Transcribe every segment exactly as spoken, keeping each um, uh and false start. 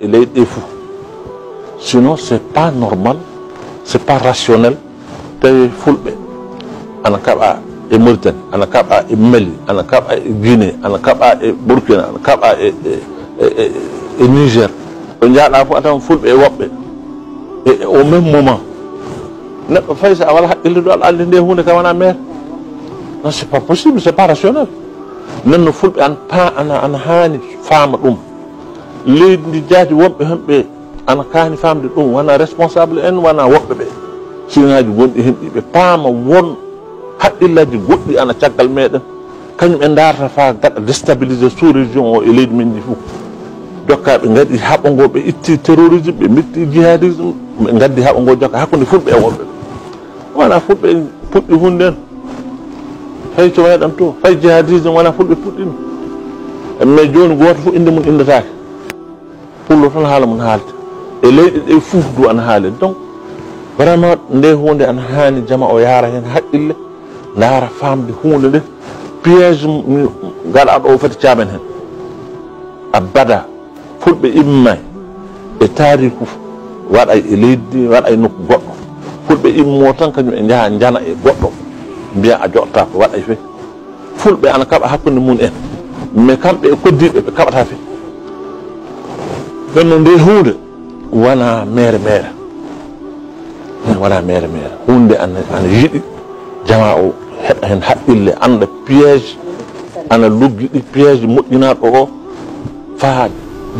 E leyɗe ɗe fuu. Sinon, c'est pas normal, c'est pas rationnel. Tawi Fulɓe ana kaɓa e Mauritanie, ana kaɓa e Mali, ana kaɓa e Guinée, ana kaɓa e Burkina, ana kaɓa e, e, e, e, e Niger. Ɗo njaaɗa fof a tawan Fulɓe e woɓɓe. E, e au même moment. Neɗɗo fay so a wala haqqille ɗo aɗa anndi nde huunde ka wona maire. Non, c'est pas possible, c'est pas rationnel. Nden no Fulɓe an pa ana, ana haani faama ɗum. Leydi ndi jaati wonɓe hemɓe ana kaani faamde ɗum, wona responsable en, wona woɓɓe ɓe. Signaaji gonɗi heen ɗi ɓe paama won haqqillaaji goɗɗi ana caggal meɗen. Kañum en ndaarata faa gaɗa déstabiliser sous région o e leydi men ndi fof. Jokka ɓe ngaɗi haɓo ngo, ɓe itti terrorisme, ɓe metti jihadisme, ɓe ngaddi haɓo ngo jokka hakkunde Fulɓe e woɓɓe. Wona Fulɓe puɗɗi huunde en. Fay to meɗen to, fay jihadisme wona Fulɓe puɗɗino. Mais jooni gooto fof innde mum inndataake. Pullo tan haala mum haalde. E leyɗe ɗe fof du ana haali. Donc, vraiment, nde huunde ana haani jama o yaara heen haqqille, ndaara faamde huunde nde. Piège mi gaɗa ɗo o foti caamen heen. Abada, Fulɓe immay e taariku waɗay e leydi, waɗay nokku goɗɗo. Fulɓe immo tan kañum e njaha njana e goɗɗo. Mbiya a joɗata ko waɗay fe. Fulɓe ana kaɓa hakkunde mum en. Mais kamɓe e koddiiɓe ɓe kaɓata fe. Nden no nde huunde wona mere mere. Wona mere mere. Huunde ana, ana yiɗi jama o heɓa heen haqqille, annda piège ana luggiɗi, piège moƴƴinaaɗo o, faa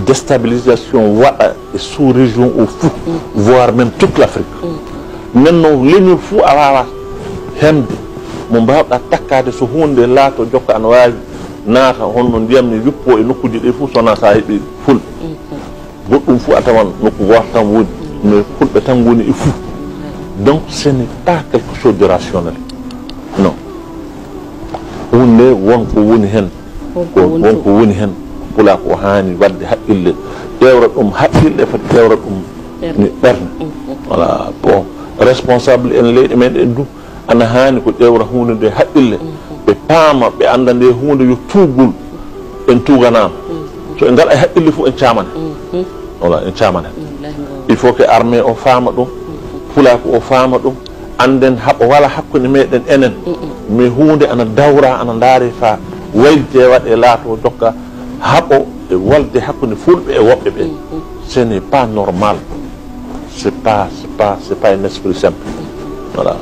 déstabilisation waɗa e sous-région o fof, voire même toute l'Afrique. Nden noon, leñol fof a waawaa heɓde mo mbaawɗaa takkaade so huunde laato jokka ana waawi naata honno ndiyam ne yuppo e nokkuuji ɗi fof, so wonaa so a heɓii Fulɓe. Goɗɗum fof a tawan nokku gooto tan woni, mais Fulɓe tan ngoni e fuu. Donc, ce n'est pas quelque chose de rationnel. Non. Huunde won ko woni heen. Won ko woni won ko woni heen. Pulaaku o haani waɗde haqqille. Ƴeewra ɗum haqqille, foti ƴeewra ɗum ni ɓernde. Voilà. Bon, responsable en leyɗe men ɗen du, ana haani ko ƴeewra huunde nde haqqille. Ɓe paama, ɓe annda nde huunde yo tuugol en tuuganaama. So en ngaɗa e haqqille fof en caamane. Voilà, en caamane. Il faut que armée o faama ɗum, pulaaku o faama ɗum, annden haɓo wala hakkunde meɗen enen. Mais huunde ana dawra, ana ndaare faa waylte waɗe laato jokka haɓo e wolde hakkunde Fulɓe e woɓɓe ɓe. Ce n'est pas normal. C'est pas, c'est pas, c'est pas un esprit simple. Voilà.